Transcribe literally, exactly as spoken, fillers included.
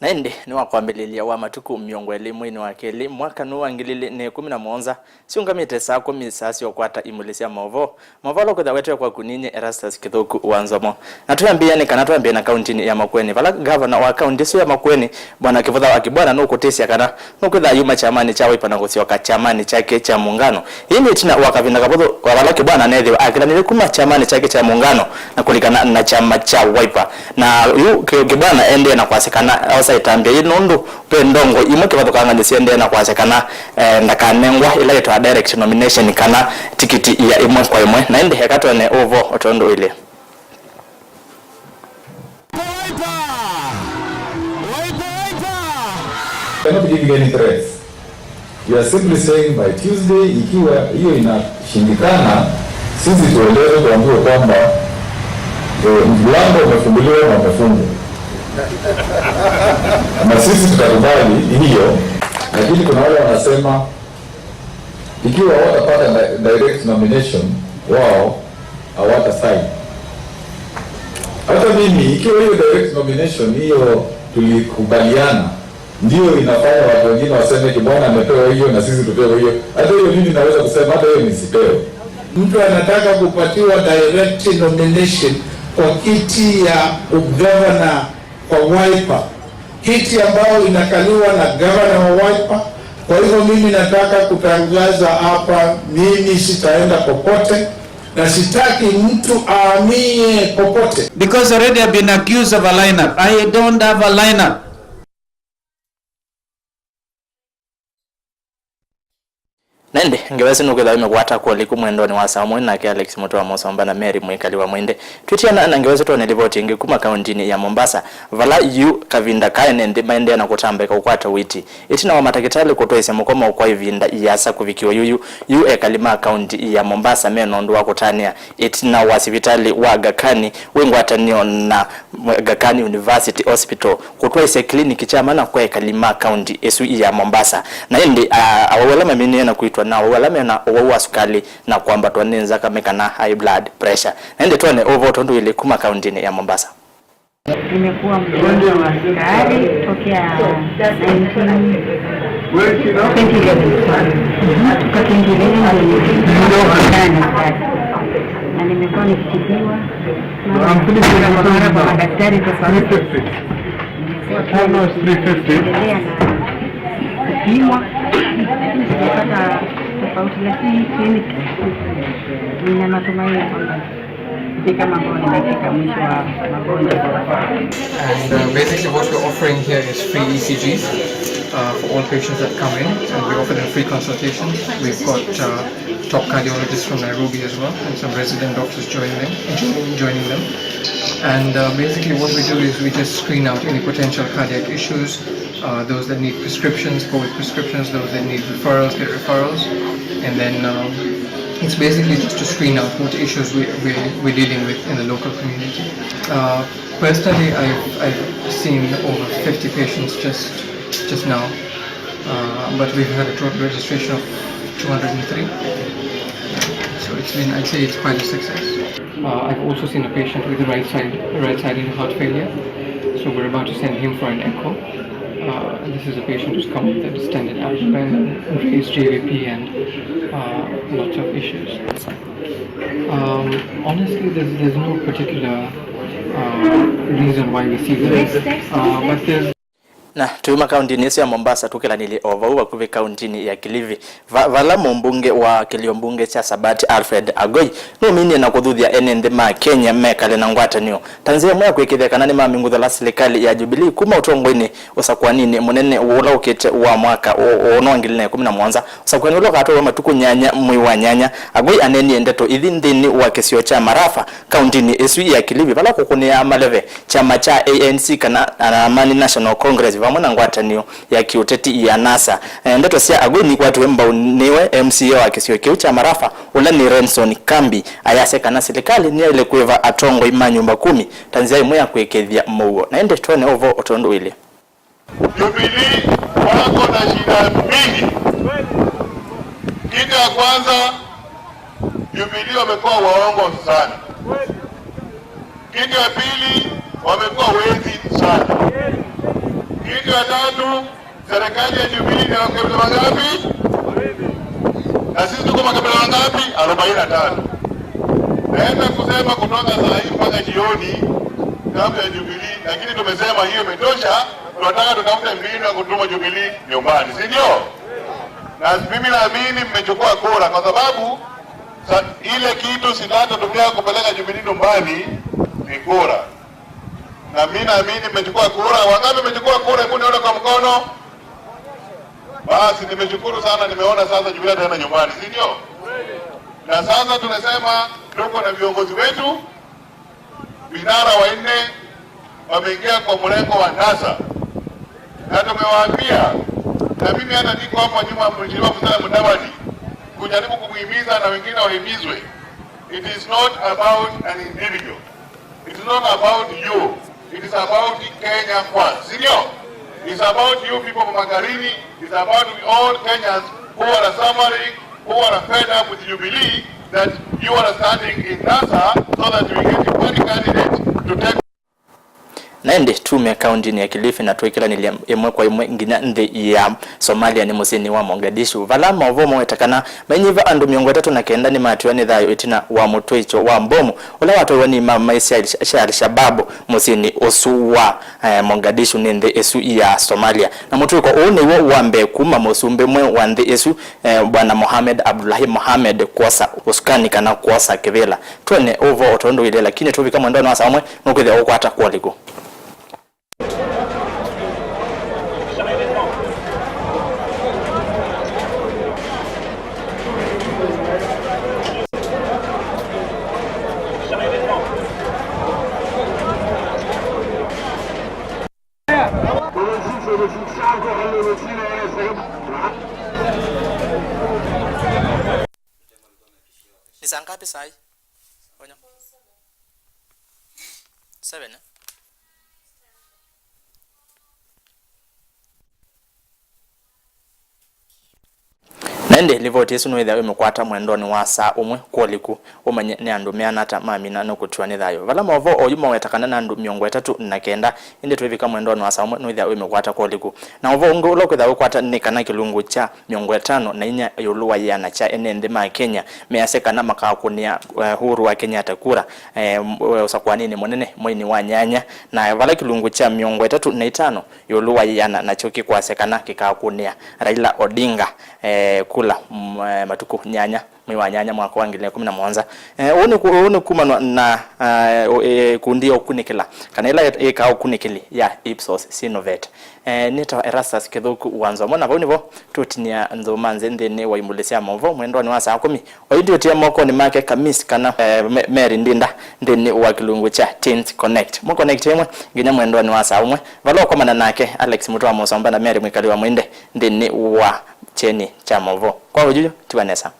Na ĩndĩ nĩ wa kwambĩlĩlya wa matukũ mĩongo ĩlĩ mweinĩ wa kelĩ mwaka nũũ wa ngili ilĩ na ĩkũmi na mũonza, siũngamĩte saa kũmi, saa sya ũkwata imũlĩ sya maũvoo. Maũvoo ala ũkwĩthĩwa wetee kwaku ninyie Erastus Kĩthũku wa Nzomo. Na twĩambĩĩa nĩ kana twambĩe na kauntinĩ ya Makueni, vala ngavana wa kaunti ĩsu ya Makueni, Bwana Kĩvũtha wa Kĩbwana, nũkũtĩsya kana nũkwĩthĩwa yuma kyamanĩ kya Wiper na kũsyoka kyamanĩ kyake kya Muungano. Ĩĩ nĩ ĩtina wa kavinda kavũthũ wa vala Kĩbwana neethĩwa akĩlanĩlye kuma kyamanĩ kyake kya Muungano na kũlikana na kyama kya Wiper. Na yu Kĩ-, Kĩbwana endee na kwasya kana oosa ĩtambya yĩĩ nũndũ ve ndongoi imwe kĩvathũkangany'o siendee na kwasya kana, eh, ndakanengwa ĩla yĩtawa direct nomination kana tikiti ya ĩmwe kwa ĩmwe. Na ĩndĩ eka twone ũvoo o tondũ ũilyĩ. Wiper! Wiper, Wiper! We're not giving any threats. We are simply saying by Tuesday, ikiwa hiyo inashindikana, sisi tueleze, tuambiwe kwamba, eh, mlango umefunguliwa na umefungwa. Na sisi tutakubali hiyo, lakini kuna wale wanasema ikiwa hawatapata di-, direct nomination, wao hawatasaini. Hata mimi, ikiwa hiyo direct nomination hiyo tulikubaliana, ndio inafanya watu wengine waseme Kibwana amepewa hiyo na sisi tupewe hiyo, hata hiyo mimi naweza kusema hata hiyo nisipewe. Mtu anataka kupatiwa direct nomination kwa kiti ya ugavana kwa Wiper, kiti ambayo inakaliwa na gavana wa Wiper. Kwa hivyo mimi nataka kutangaza hapa, mimi sitaenda popote na sitaki mtu ahamie popote. Because already I've been accused of a lineup. I don't have a lineup. Na ĩndĩ ngewa ĩsu nũkwĩthĩwa ĩmĩkwata kwoliku mwendonĩ wa saa ũmwe nake Alex Mũtũa Mũsomba na Mary Mwĩkali wa Mwende. Twĩtiana na ngewa ĩsu twone livoti ĩngĩ kuma kauntinĩ ya Mombasa, vala yu kavinda ka ene nthĩ maendee na kũtambeka kũkwata ũiiti. Ĩtina wa matakĩtalĩ kũtwaĩsya mũkomo kwa ĩvinda ĩasa kũvikĩwa yuyu, yu ekali ma kaunti ya Mombasa me na ũndũ wa kũtanĩa ĩtina wa sivitalĩ wa Aga Khan wĩ ngwatanĩo na Aga Khan University Hospital kũtwaĩsya kliniki kya mana kwa ekali ma kaunti ĩsu ya Mombasa. Na ĩndĩ, a, awau ala maminĩe na kwĩtwa na awau ala mena ũwau wa sukalĩ na kwambatwa nĩ nzakame kana high blood pressure. Na ĩndĩ twone ũvoo tondũ ĩlĩ kuma kauntinĩ ya Mombasa. Nimekuwa mgonjwa wa sukari tokea nineteen, twenty eleven. Mhm. Toka twenty eleven ndio nilikuwa ndani sasa. Na nimekuwa nikitibiwa mara kwa mara kwa madaktari tofauti. Three fifty. Tano is three fifty. Endelea na kupimwa, lakini sijapata tofauti, lakini kliniki nina matumaini kwamba ni kama ambao nimefika mwisho wa magonjwa. And, uh, basically what we're offering here is free E C Gs, uh, for all patients that come in, and we offer them free consultations. We've got, uh, top cardiologists from Nairobi as well, and some resident doctors join them, join, joining them. And, uh, basically what we do is we just screen out any potential cardiac issues, uh, those that need prescriptions go with prescriptions, those that need referrals get referrals, and then, um, it's basically just to screen out what issues we, we, we're dealing with in the local community. Uh, personally, I've, I've seen over fifty patients just, just now, uh, but we've had a total registration of two hundred and three. So it's been, I'd say it's quite a success. Uh, I've also seen a patient with the right side, right-sided heart failure. So we're about to send him for an echo. Uh, this is a patient who's come with a distended abdomen, raised G V P, and, uh, lots of issues. Um, honestly, there's, there's no particular, uh, reason why we see this, uh, but there's Na tũuma kauntinĩ ĩsu ya Mombasa, tũkĩlanĩlye o vau vakuvĩ kauntinĩ ya Kilifi, va-, vala mũmbunge wa kĩlio mbunge kya Sabati, Alfred Agoi, nũminie na kũthuthya ene nthĩ ma Kenya mekale na ngwatanĩo ta nzĩa ĩmwe ya kũĩkĩĩthya kana nĩmamingũthũla silikalĩ ya Jubilee kuma ũtongoinĩ ũsakũaninĩ mũnene ũla ũkĩte wa mwaka ũ-, ũũ wa ngili ilĩ na ĩkũmi na mũonza, ũsakũani ũla ũkatwaĩwa matukũ nyanya mwei wa nyanya. Agoi aneenie ndeto ithi nthĩnĩ wa kĩsio kya Marafa, kauntinĩ ĩsu ya Kilifi, vala kũkũnĩaa maleve kyama kya A N C kana Amani National Congress, vamwe na ngwatanĩo ya kĩũteti ya NASA. Eh, ndeto sya Agoi nikwatiwe mbau nĩwe M C A wa kĩsio kĩu kya Marafa, ũla nĩ Renson Kambi. Ayasya kana silikalĩ nĩyaĩle kwĩva atongoi ma nyũmba kumi ta nzĩa ĩmwe ya kũĩkĩĩthya mũuo. Na ĩndĩ twone ũvoo o tondũ ũilyĩ. Jubilee wako na shida mingi. Kitu ya kwanza, Jubilee wamekuwa waongo sana. Kitu ya pili, wamekuwa wezi sana. Kitu ya tatu, serikali ya Jubilee ni makabila mangapi? Na sisi tuko makabila mangapi? Arobaini na tatu. Naweza kusema kutoka saa hii mpaka jioni, kabla ya Jubilee, lakini tumesema hiyo imetosha, tunataka tutafute mbinu ya kutuma Jubilee nyumbani, si ndio? Na mimi naamini mmechukua kura, kwa sababu sa-, ile kitu sitatotumia kupeleka Jubilee nyumbani ni kura. Na mimi naamini mmechukua kura. Wangapi mmechukua kura? Hebu nione kwa mkono. Basi, nimeshukuru sana, nimeona sasa Jubilee ataenda nyumbani, si ndio? Na sasa tunasema tuko na viongozi wetu, vinara wanne wameingia kwa mrengo wa NASA. Na tumewaambia, na mimi hata niko hapa nyuma ya Mheshimiwa Musalia Mudavadi, kujaribu kumuhimiza na wengine wahimizwe. It is not about an individual. It is not about you. It is about Kenya first. Si ndio? It's about you people from Magarini. It's about we all Kenyans who are suffering, who are fed up with Jubilee, that you are standing in NASA so that we get one candidate to take. Na ĩndĩ tume kaũntĩnĩ ya Kilifi na twĩkĩlanĩlya ĩmwe kwa ĩmwe nginya nthĩ ya Somalia nĩ mũsyĩnĩ wa Mogadishu, vala maũvoo maweta kana mainyiva andũ mĩongo ĩtatũ na kenda nĩmatwĩwa nĩ thayũ ĩtina wa mũtw'ĩkyo wa mbomu ũla watwaiwe nĩ imam maĩ sya Al-, sya Al-Shabaab mũsyĩnĩ ũsu wa, eh, Mogadishu nĩ nthĩ ĩsu ya Somalia. Na mũtw'ĩko ũũ nĩw'o wa mbee kuma mũsumbĩ mweũ wa nthĩ ĩsu, eh, Bwana Mohamed Abdullahi Mohamed kwosa ũsukani kana kwosa kĩvĩla. Twone ũvoo o tondũ wĩlĩ, lakini tũvika mwendonĩ wa saa ũmwe nũkwĩthĩa ũkwata kwolĩku. Ni saa ngapi saa hii? Onyo. Seven, eh? Na ĩndĩ livoti ĩsu nũĩthĩa wĩmĩkwata mwendonĩ wa saa ũmwe kwolĩku, ũmanye nĩ andũ meana ata mamina nũkũtiwa nĩ thayũ. Vala maũvoo oyu maweta kana nĩ andũ mĩongo ĩtatũ na kenda, ĩndĩ twĩvika mwendonĩ wa saa ũmwe nũĩthĩa wĩmĩkwata kwolĩku. Na ũvoo ũngĩ ũla ũkwĩthĩa wĩkwata nĩ kana kĩlungu kya mĩongo ĩtano na inya ĩũlũ wa ĩana kya ene nthĩ ma Kenya measya kana makakũnĩa, eh, Uhuru wa Kenyatta kura, eh, m-, ũsakũanĩnĩ mũnene mweinĩ wa nyanya, na vala kĩlungu kya mĩongo ĩtatũ na itano ĩũlũ wa ĩana nakyo kĩkwasya kana kĩkakũnĩa Raila Odinga, eh, kula, mm, eh, matukũ nyanya mwei wa nyanya mwaka wa ngili ikũmi na mũonza. Eh, ũũ nĩ ku-, ũũ nĩ kumanwa na, eh, ũ-, eh, ĩkundi ya ũkunĩkĩla, kana ĩla ĩt-, ĩkaa ũkunĩkĩli ya Ipsos Synovate. Eh, nĩtawa Erastus Kĩthũku wa Nzomo, na vau nĩvo tũtinĩa nzũma nzĩ nthĩnĩ wa imulĩ sya maũvoo mwendonĩ wa saa kũmi. Oyu ndiũtie mokonĩ make Kamis kana, eh, Me-, Mary Ndinda nthĩnĩ wa kĩlungu kya Teens Connect. Mũ connect ĩmwe nginya mwendonĩ wa saa ũmwe, vala ũkomana nake Alex Mũtũa Mũsomba na Mary Mwĩkali wa Mwinde nthĩnĩ wa kyeni kya maũvoo. Kwa ũyuyu, tiwa nesa.